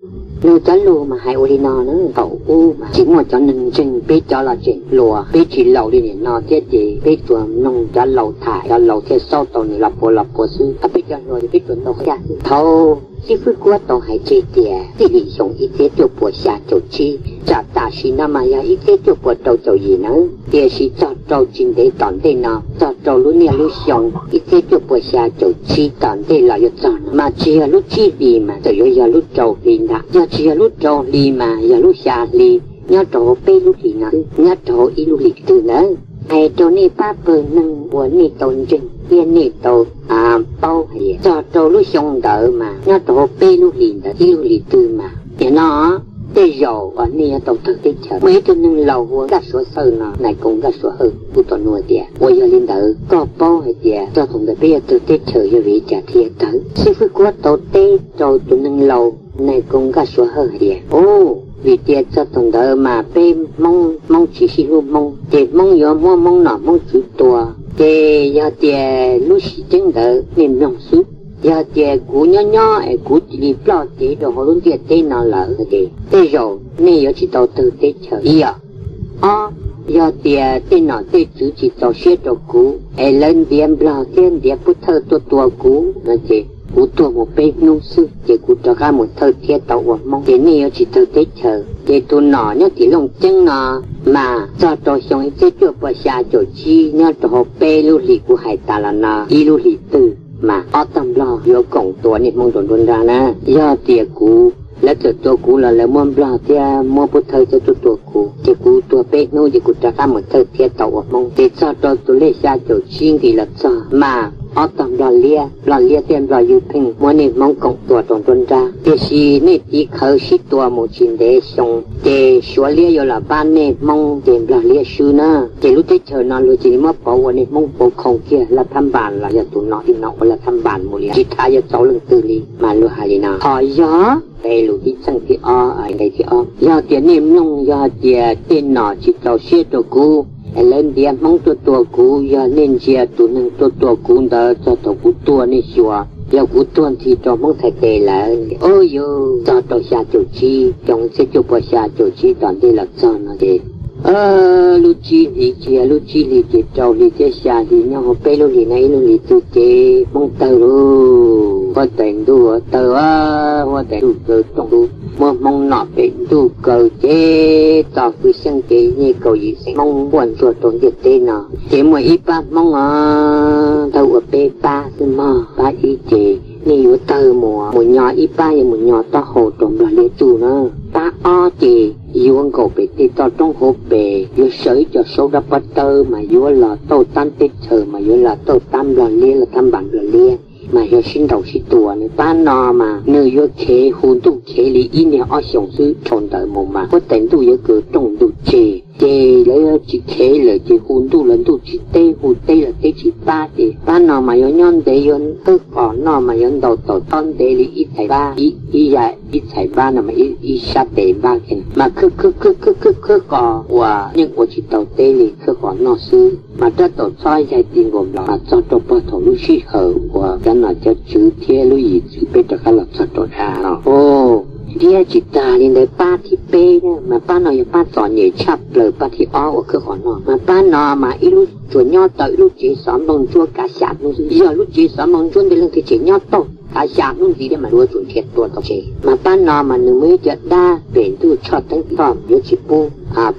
Nws cov lus mas hais ua li no na, thaum ub mas tsis muaj cov neeg ntseeg, peb cov los tseem hluas, peb tsis laus li nim no thiab ces peb tsuas mloog cov laus tham, cov laus thiaj xaub tau nws los puav los puav xwb. Peb cov hluas ces peb tsuas ntaus qhov ncauj xwb. Thaum xib fwb Kuab tau hais tseg tias txij li xyoo ib txhiab cuaj puas xya caum tsib tsam tam sim no mas yog ib txhiab cuaj puas rau caum yim nawb, tiam sis txog rau tsis ntev tom ntej no, txog rau lub niaj lub xyoo ib txhiab cuaj puas xya caum tsib tom ntej los yuav txog no mas tsis yog lub tsib hlis mas txawm yuav yog lub rau hli ntag, yog tsis yog lub rau hli mas yog lub xya hli, nyob rau hauv peb lub hlis no, nyob rau hauv ib lub hlis twg ntawd. Hais rau nej pab pawg neeg uas nej tau ntseeg thiab nej tau paub hais tias txog rau lub xyoo ntawd mas nyob rau hauv peb lub hlis ntawd ib lub hlis twg mas nim no tej zaum uas nej yuav tau tawg teb chaws. Muaj ib tug neeg laus hu ua Nkaj Suav Hawj no, nais koos Nkaj Suav Hawj kuj tau nug tias, ua yog li ntawd koj paub hais tias txog thaum ntawd peb yuav tawg teb chaws yog vim li cas thiaj tawg? Xib fwb Kuab tau teb rau tus neeg laus nais koos Nkaj Suav Hawj hais tias, o, vim tias txog thaum ntawd mas peb Hmoob, Hmoob tsis sib hlub Hmoob, ces Hmoob yuav muab Hmoob nom Hmoob tswv tua, ces yog tias lub sim ceeb ntawd nej mloog xwb. Yog tias kuv nyob nyob es kuv cia li ploj cev rau hauv lub ntiaj teb no lawm ces tej zaum nej yuav tsis tau tawg teb chaws ib yom. Ob, yog tias tej nom tej tswv tsis txaus siab rau kuv es lawv ntiav Nplog thiab ntiav Pub Thawj tuaj tua kuv no ces kuv tuag mus peb hnub xwb ces kuv rov qab mus thawj thiab tau ua Hmoob ces nej yuav tsis tawg teb chaws. Ces tus nom nyob tim Looj Ceeb no mas txog rau xyoo ib txhiab cuaj puas xya caum tsib nyob rau hauv peb lub hlis kuv hais tas los no ib lub hlis twg mas ob tog Nplog yuav koom tua niaj Hmoob rau nruab nrab na. Yog tias kuv, lawv txawm tua kuv los lawv muab Nplog thiab muab Pub Thawj thiab tuaj tua kuv ces kuv tuag peb hnub ces kuv rov qab mus thawj thiab tau ua Hmoob. Ces txog rau tus lej xya caum tsib nqis los txog mas ob tog Nplog liab, Nplog liab thiab Nplog ywj pheej muab niaj Hmoob koom tua rau nruab nrab. Tiam sis nej tiv khawv sib tua mus tsis ntev xyoo ces Suav liab yuav los pab niaj Hmoob ces Nplog liab swb na. Ces lub teb chaws no luag cia li muab pauv ua niaj Hmoob pauv khoom kiag, Laj Thab Npas los yog tus nom ib no ua Laj Thab Npas mus li tsis tham yuav txaus leej twg li mas luag hais li no. Ho yog nqe lus ib txheej thib ob, nqe thib ob, yog tias nej mloog yog hais tias tej nom tsis txaus siab rau kuv es lawv ntiav Hmoob tuaj tua kuv, yog nej ntsia tus neeg tuaj tua kuv ntawd txog thaum kuv tuaj nej xyuas, yog kuv tuag nthi rau Hmoob txhais tes lawm. O, yuav txog rau xya caum tsib, xyoo ib txhiab cuaj puas xya caum tsib tom ntej los txog no ces lub tsib hlis, tsis yog lub tsib hlis ces rau hlis thiab xya hlis nyob hauv peb lub hlis no ib lub hlis twg ces Hmoob tawg lauj. Huab tais ntuj tawg, huab tais ntuj kaw rooj, muab Hmoob nom pem ntuj kaw ces txo fwj xeeb ces nyej kaum yim xeeb Hmoob quaj ntsuag rau ntiaj teb no. Ces muaj ib pab Hmoob os, tawg ua peb pab xwb mog, pab ib ces nej yuav tawg mus, mus nyo ib pab yuav mus nyo taub hau rau Nplog liab tsuj na. Pab ob ces yuav nkaum pem tej toj roob hauv pes, yuav sawv ib co saub dab pob tawb mas yuav los tauj tab teb chaws mas yuav los tauj tab Nplog liab, Laj Thab Npas Nplog liab mas yog sib ntaus sib tua. Nws pab no mas nws yuav khev hu ntuj khev li ib niag ob xyoos xwb, dhau ntawd mus mas huab tais ntuj yuav kaw rooj ntuj tseg. Ces lawv tsis khev lawm ces hu ntuj los ntuj tsis teb, hu teb los teb tsis pab. Ces pab no mas yuav nyob ntev, yuav khawb qos noj mas yuav ntaus taum tob ntev li ib txhais pab, ib yam ib txhais pab no mas ib sab tes pab mas khawb khawb khawb khawb khawb qos uas yeej ua tsis tau teb li, khawb qos noj xwb. Mas rab taum txhob yaig ti nkaus nplos mas txog rau pog thaum lub sij hawm uas cov nom cov tswv thiab lub yim txwv peb rov qab los txog rau dab no. Thiab tsis tag li ntawd, pab thib peb mas pab no yog pab txom nyem tshaj plaws, pab thib ob uas khawb qhov no. Mas pab no mas ib lub tsuas nyob tau ib lub tsev xov nplooj ntsuab kav xya hnub xwb, yog lub tsev xov nplooj ntsuab ntawd leej twg tseem nyob tau kav xya hnub ntxiv thiab mas luag yuav tsum nrhiav tua tau tsev. Mas pab no mas nws muaj ib co dab pem ntuj tshoj teeb toj yuav tsis pub,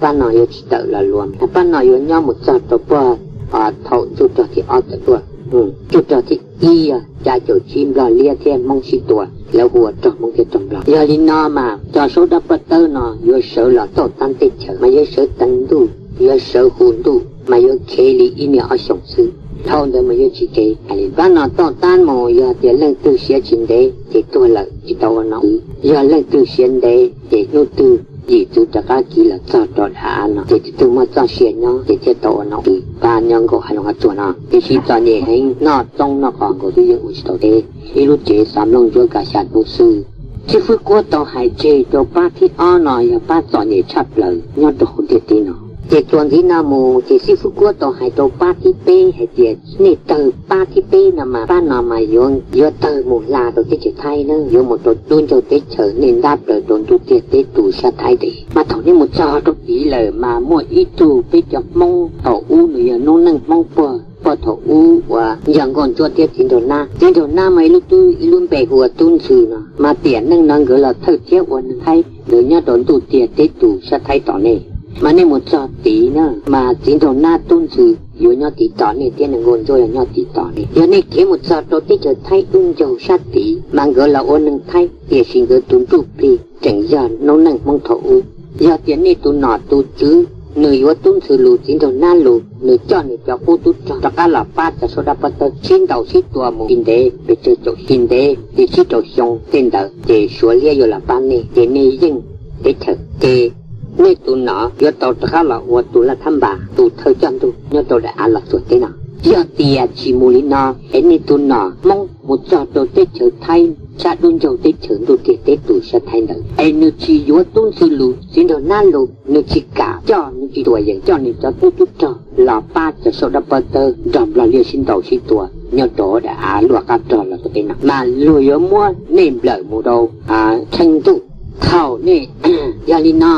pab no yuav tsis tawm los luag. Pab no yuav nyob mus txog rau pog thaum ntsuj rog thib ob tawm tuaj, ntsuj rog thib ib yog xya caum tsib Nplog liab thiab Hmoob sib tua, lawv hu ua rog Hmoob thiab rog Nplog. Yog li no mas cov saub dab poj tawb no yuav sawv los tauj tab teb chaws, mas yuav sawv teev ntuj, yuav sawv hu ntuj, mas yuav khev li ib niag ob xyoos xwb. Dhau ntawd mas yuav tsis khev li. Pab no tauj tab mus, yog tias leej twg siav tsis ntev ces tuag lawm tsis tau ua nom. Yog leej twg siav ntev ces hnub twg yim txwv rov qab kiv los txog rau dab no ces tus twg muaj txoj sia nyob ces thiaj tau ua nom. Pab nyob nkaum hav zoov hav tsuag no, tiam sis txom nyem heev, noj txob noj qos nkaus twb yeej ua tsis tau teb, ib lub tsev xov nplooj ntsuab kav xya hnub xwb. Xib fwb Kuab tau hais tseg rau pab thib ob no yog pab txom nyem tshaj plaws nyob rau hauv ntiaj teb no. Ces txuas ntxiv no mus ces xib fwb Kuab tau hais rau pab thib peb hais tias nej tawg pab thib peb no mas pab no mas yuav yuav tawg mus hla rau teb chaws Thaib na, yuav mus rau lub ncaug teb chaws nej ntab plaws rau ntuj tiaj teb tus sab Thaib tes. Mas thaum nej mus txog rau tid lawm mas muaj ib tug peb cov Hmoob thaum ub nws yog noob neej Hmoob puag puag thaum ub uas yog Nkauj Ntsuab thiab Txiv Nraug Nab. Txiv Nraug Nab mas ib lub tub ib lub npe hu ua Tub Ntxhw no, mas tiam neej no nkawd los thawj thiab ua neeg Thaib, nkawd nyob rau ntuj tiaj teb tus sab Thaib tom nej. Mas nej mus txog tid na mas Txiv Nraug Nab Tub Ntxhw yuav nyob tid tos nej thiab nws Nkauj Ntsuab yuav nyob tid tos nej. Yog nej khiav mus txog rau teb chaws Thaib lub ncaug sab tid mas nkawd los ua neeg Thaib, tiam sis nkawd tus ntuj plig tseem yog noob neej Hmoob thaum ub. Yog tias nej tus nom tus tswv nws yuav Tub Ntxhw lus Txiv Nraug Nab lus, nws coj nws cov qub tub rog rov qab los pab cov saub dab pob tawb sib ntaus sib tua mus tsis ntev pes tsawg caum tsis ntev li tsib rau xyoo tej ntawd ces Suav liab yuav los pab nej ces nej yeej teb chaws ces nej tus nom yuav tau rov qab los ua tus laj thab npas tus thawj coj ntug nyob rau daim av Los Tsuas teb no. Yog tias tsis mus li no es nej tus nom Hmoob mus txog rau teb chaws Thaib sab lub ncaug teb chaws ntuj tiaj teb tus sab Thaib ntawd es nws tsis yuav Tub Ntxhw lus Txiv Nraug Nab lus, nws tsis kam coj, nws tsis tuam yeem coj nws cov qub tub rog los pab cov saub dab pob tawb nrog Nplog liab sib ntaus sib tua nyob rau daim av luaj qab rog Los Tsuas teb no mas luag yuav muab nej nplawm mus rau Tsheej Ntuj. Thaum nej, yog li no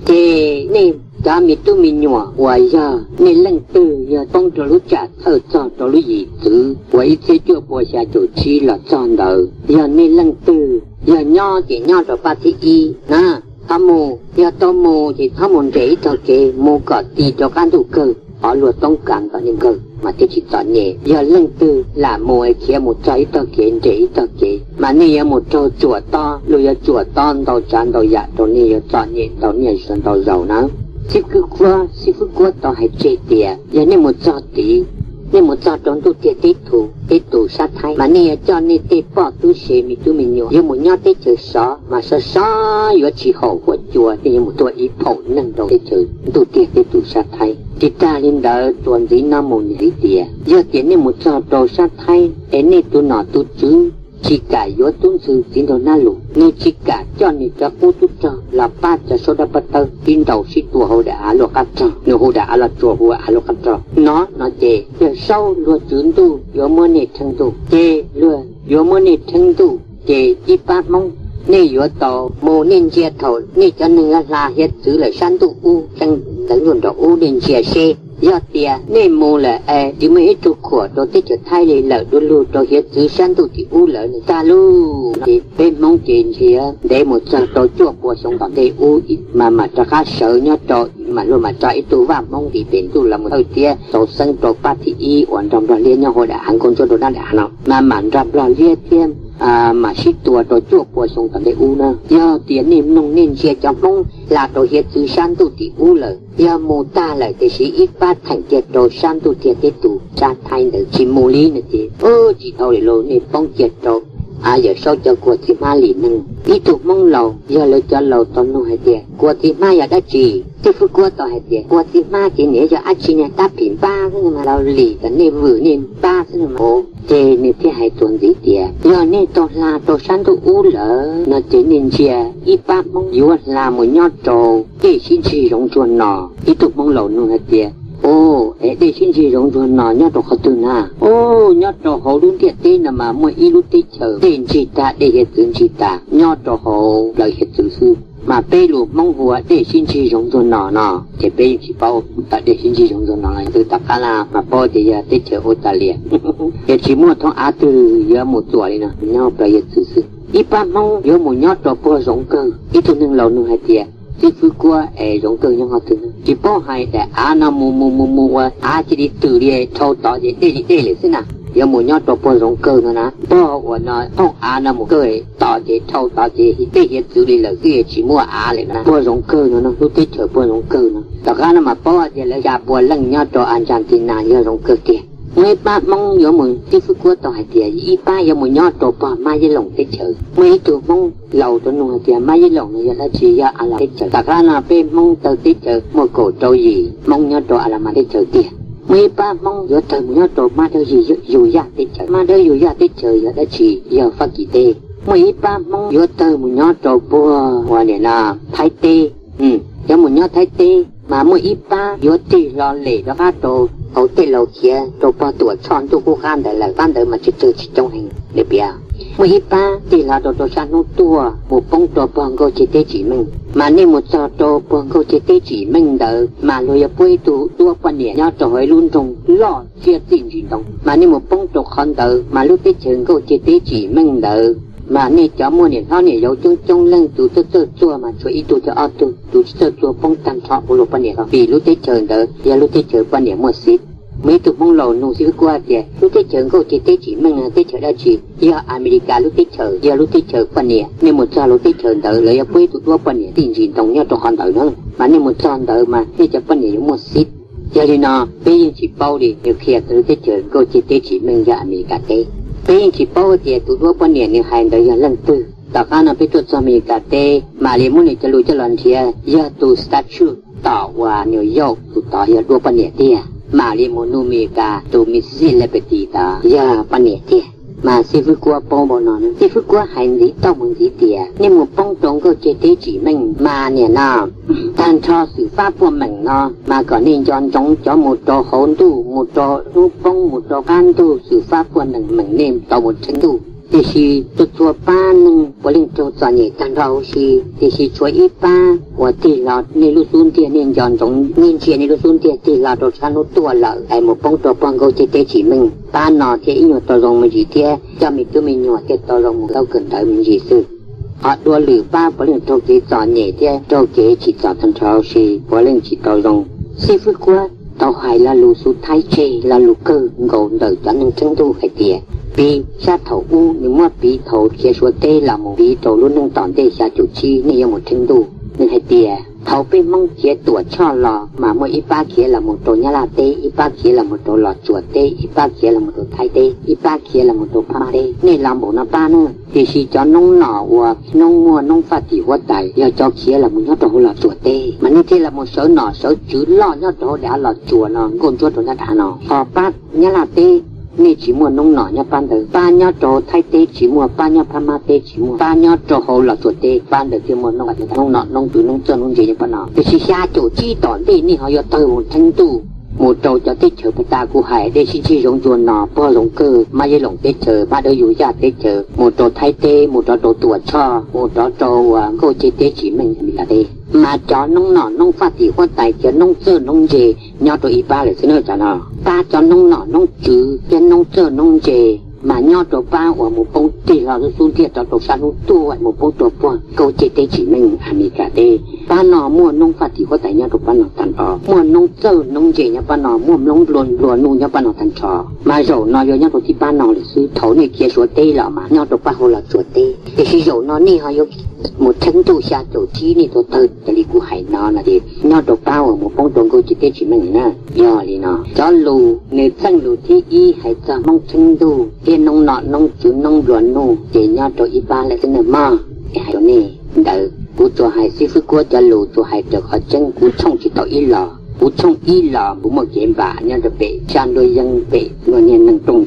ces nej cov me tub me nyuam uas yog nej leej twg yog poob rau lub tsam thawj txog rau lub yim txwv uas ib txhiab cuaj pua xya caum tsib los txog ntawd, yog nej leej twg yog nyob ces nyob rau pab thib ib na, ho mus yog tau mus ces txhob mus nres ib tog kev, mus kom ti rau qab ntuj kawg, qhov luag toob kas ntawm nej kawg mas thiaj tsis txom nyem. Yog leej twg lam mus es khiav mus txog ib tog kev nres ib tog kev mas nej yuav mus raug tsuam tob, luag yuav tsuam tob ntau tsav ntau yam rau nej, yuav txom nyem ntau niaj ntau zaus na. Xib fwb Kuab, xib fwb Kuab tau hais tseg tias yog nej mus txog tid, nej mus txog rau ntuj tiaj teb tus, teb tus sab Thaib mas nej yuav coj nej tej poj tub se me tub me nyuam yuav mus nyob teb chaws sov mas sov sov yuav tsis haum huab cua, nej yuav mus tua ib phaum neeg rau teb chaws ntuj tiaj teb tus sab Thaib. Tsis tag li ntawd, txuas ntxiv no mus nws hais tias yog tias nej mus txog rau sab Thaib es nej tus nom tus tswv tsis kam yuav Tub Ntxhw Txiv Nraug Nab lus, nws tsis kam coj nws cov qub tub rog los pab cov saub dab pob tawb sib ntaus sib tua hauv daim av luaj qab rog, nws hu daim av Los Tsuas hu av luaj qab rog no no ces Yawm Saub luag tswv ntuj yuav muab nej rheeb ntuj, ces luag yuav muab nej rheeb ntuj ces ib pab Hmoob nej yuav tau mus, nej ntsia thaum nej cov neeg hla hiav txwv lawm sab ntuj ub, tseeb ntawv ntuj nraum ub, nej ntsia seb yog tias nej mus lawm es tsis muaj ib tug khuam rau teb chaws Thaib li, lawm du lug rau hiav txwv sab ntuj tim ub lawm nws tag lug no ces peb Hmoob ces ntshe ntev mus txog rau cuaj pua xyoo tom ntej ub mas mam rov qab sawv nyob rau, mam luag mam tso ib tug vaj Hmoob ntiv pem ntuj los mus thawj thiab tau xeeb rau pab thib ib uas nrog Nplog liab nyob hauv daim av Nkauj Ntsuab rau dab dav no mas mam nrog Nplog liab thiab mam sib tua rau cuaj pua xyoo tom ntej ub na. Yog tias nej mloog nej ntsia cov Hmoob hla rau hiav txwv sab ntuj tim ub lawm, yog mus tag lawm tiam sis ib pab theem kiag rau sab ntuj tiaj teb tus sab Thaib ntawd tsis mus li no ces tsis tau li lauj, nej poob kiag rau Yawm Saub cov kua txiv hmab lim neeg. Ib tug Hmoob laus yog lawv cov laus tau nug hais tias kua txiv hmab yog dab tsi? Xib fwb Kuab tau hais tias kua txiv hmab ces niam yog dab tsi ne, tab phim npab xwb no mas, laus lim kom nej vwm nej npab xwb no mas. Ces nws thiaj hais txuas ntxiv tias yog nej tau hla rau sab ntuj ub lawm no ces nej ntsia ib pab Hmoob yuav hla mus nyob rau dej sib ntsig zoov ntsuag no. Ib tug Hmoob laus nug hais tias, o, es dej sib ntsig zoov ntsuag no nyob rau qhov twg na? O, nyob rau hauv lub ntiaj teb no mas muaj ib lub teb chaws dej ntsig tag, dej hiav txwv ntsig tag, nyob rau hauv plawv hiav txwv xwb, mas peb lus Hmoob hu ua dej sib ntsig zoov ntsuag no no. Ces peb yeej tsis paub tau dej sib ntsig zoov ntsuag no twg, tom qab no mas paub tias yog teb chaws Australia. Ces tsis muaj thoob av twg yuav mus txuam li no, nyob plawv hiav txwv xwb. Ib pab Hmoob yuav mus nyob rau puag zoov kawg. Ib tug neeg laus nug hais tias, xib fwb Kuab, es zoov kawg nyob qhov twg? Tsis paub hais, daim av no mus mus mus mus ua av cia li twm li dhau tod ces dej li dej lawm xwb na. Yuav mus nyob rau puag zoov kawg no na, puag uas no thooj av no mus kawg tod ces dhau tod ces dej hiav txwv li lawm xwb, tsis muaj av lawm na. Puag zoov kawg no no, lub teb chaws puag zoov kawg no. Tom qab no mas paub tias lawv xya pua leej nyob rau Argentina yog zoov kawg tiag. Muaj ib pab Hmoob yuav mus, xib fwb Kuab tau hais tias ib pab yuav mus nyob rau puag Mab Yeb Loos teb chaws. Muaj ib tug Hmoob laus tau nug hais tias Mab Yeb Loos no yog dab tsi? Yog Alamas teb chaws. Tom qab no peb Hmoob tawg teb chaws muaj kaum rau yim Hmoob nyob rau Alamas teb chaws tiag. Muaj ib pab Hmoob yuav tawg mus nyob rau Mab Dawb Yig Yug Yaj teb chaws. Mab Dawb Yug Yaj teb chaws yog dab tsi? Yog Fab Kis teb. Muaj ib pab Hmoob yuav tawg mus nyob rau puag uas nim no Thaib teb, yuav mus nyob Thaib teb. Mas muaj ib pab yuav tig hlo lem rov qab rau hauv tej laus khiav rau pog Tuam Tshoj ntuj qub qab ntawd lawm, pab ntawd mas tsawg tsawg tsis coob heev li. Piav muaj ib pab tig hlo rau rau sab hnub tuaj mus poob rau pog Nkauj Ceg teb Tsim Meej. Mas nej mus txog rau pog Nkauj Ceg teb Tsim Meej ntawd mas luag yuav pub ib tug duab poj niam nyob rau hauv ib lub nroog loj tsiaj txij ntsis ntoo. Mas nej mus poob rau qhov ntawd mas lub teb chaws Nkauj Ceg teb Tsim Meej ntawd mas nej cov muaj niam hlob niam yau coob coob leej, tus txawj txawj txuag mas tshuav ib tug thiab ob tug, tus tsis txawj txuag poob tag nrho ua luag poj niam. Vim lub teb chaws ntawd yog lub teb chaws poj niam muaj xiv. Muaj ib tug Hmoob laus nug Xib Fwb Kuab tias, lub teb chaws Nkauj Ceg teb Tsim Meej no teb chaws dab tsi? Yog Amelikas lub teb chaws, yog lub teb chaws poj niam. Nej mus txog lub teb chaws ntawd lawv yuav pub ib tug duab poj niam txij ntsis ntoo nyob rau qhov ntawd na. Mas nej mus txog ntawd mas nej cov poj niam yuav muaj xiv. Yog li no peb yeej tsis paub li, nws qhia tias lub teb chaws Nkauj Ceg teb Tsim Meej yog Amelikas teb. Peb yeej tsis paub tias tus duab poj niam nws hais ntawd yog leej twg. Tom qab no peb tuaj txog Amelikas teb mam li muab nws cov lus coj los nrhiav, yog tus statute tom uas New York tus tod yog duab poj niam tiag. Mam li mus nug Amelikas tus Mississippi Liberty tod yog poj niam tiag. Mas Xib Fwb Kuab paub npaum no, Xib Fwb Kuab hais ntxiv tau mus ntxiv tias nej mus poob rau Nkauj Ceg teb Tsim Meej mas niam no, tag nrho xwm fab puaj meem no mas kom nej nco ntsoov cov mus rau hauv ntuj, mus rau hnub poob, mus rau qab ntuj, xwm fab puaj meem, meem nej tau mus rheev ntuj. Tiam sis txhua txhua pab neeg puav leej raug txom nyem tag nrho huv si, tiam sis tshuav ib pab uas tig hlo nej lub xub ntiag, nej nco ntsoov, nej ntsia nej lub xub ntiag tig hlo rau sab hnub tuaj lawm es mus poob rau pog Nkauj Ceg teb Tsim Meej. Pab no thiaj ib nyuag tau zoo me ntsis thiab coj me tub me nyuam thiaj tau zoo mus taub kawm ntawv me ntsis xwb. Ho dua lwm pab puav leej raug kev txom nyem thiab raug kev tsim txom tag nrho huv si, puav leej tsis tau zoo. Xib Fwb Kuab tau hais lo lus xu thaib tseg lo lus kawg nkaus ntawm cov neeg rheev ntuj hais tias, piv sab thaum ub, nws muab piv thaum khiav Suav teb los mus piv rau lub neej tom ntej xya caum tsib nej yuav mus rheev ntuj. Nws hais tias thaum peb Hmoob khiav Tuam Tshoj los mas muaj ib pab khiav los mus rau Nyab Laj teb, ib pab khiav los mus rau Los Tsuas teb, ib pab khiav los mus rau Thaib teb, ib pab khiav los mus rau Phab Mab teb. Nej los npaum no pab na, tiam sis cov noob nom uas noob muaj noob faj tim huab tais yog cov khiav los mus nyob rau hauv Los Tsuas teb, mas nej thiaj los mus sawv nom sawv tswv loj nyob rau hauv dav Los Tsuas no, nkauj ntsuab rau nyob dav no. Ho pab Nyab Laj teb, nej tsis muaj noob nom nyob pab ntawd, pab nyob rau Thaib teb tsis muaj, pab nyob Phab Mab teb tsis muaj, pab nyob rau hauv Los Tsuas teb pab ntawd thiaj muaj noob, noob nom noob tswv noob txawj noob ntse nyob pab no. Tiam sis xya caum tsib tom ntej nej ho yuav tawg mus rheev ntuj mus rau cov teb chaws puag ta kuv hais, Dej Sib Ntsig Zoov Ntsuag no, Pog Zoov Kawg, Mab Yej Loos teb chaws, Pab Dawb Yus Yaj teb chaws, mus rau Thaib teb, mus rov rau Tuam Tshoj, mus rov rau uas Nkauj Ceg teb Tsim Meej Amelikas teb. Mas cov noob nom noob faj tim huab tais, cov noob txawj noob ntse nyob rau ib pab lawm xwb na cov no. Pab cov noob nom noob tswv thiab noob txawj noob ntse mas nyob rau pab uas mus poob tig hlo lub xub ntiag rov rau sab hnub tuaj mus poob rau pog Nkauj Ceg teb Tsim Meej Amelikas teb. Pab no muaj noob faj tim huab tais nyob rau pab no tag nrho, muaj noob txawj noob ntse nyob pab no, muaj noob nplua nplua nuj nyob pab no tag nrho. Mas zaum no yuav nyob rau tib pab no lawm xwb. Thaum nej khiav Suav teb los mas nyob rau pab hauv Los Tsuas teb, tiam sis zaum no nej ho yuav mus rheev ntuj xya caum tsib nej tuaj tawg raws li kuv hais no no ces nyob rau pab uas mus poob rau Nkauj Ceg teb Tsim Meej na. Yog li no cov lus nws txheej lus thib ib hais txog Hmoob rheev ntuj thiab noob nom noob tswv noob nplua nuj ces nyob rau ib pab lawm xwb na mog. Es hais rau nej ntawd kuv tsuas hais Xib Fwb Kuab cov lus tsuas hais raws qhov tseeb, kuv tshooj tsis tau ib los, kuv tshooj ib los kuv muaj kev npam nyob rau pem sab nruab yeeb pem luag niag neeg rooj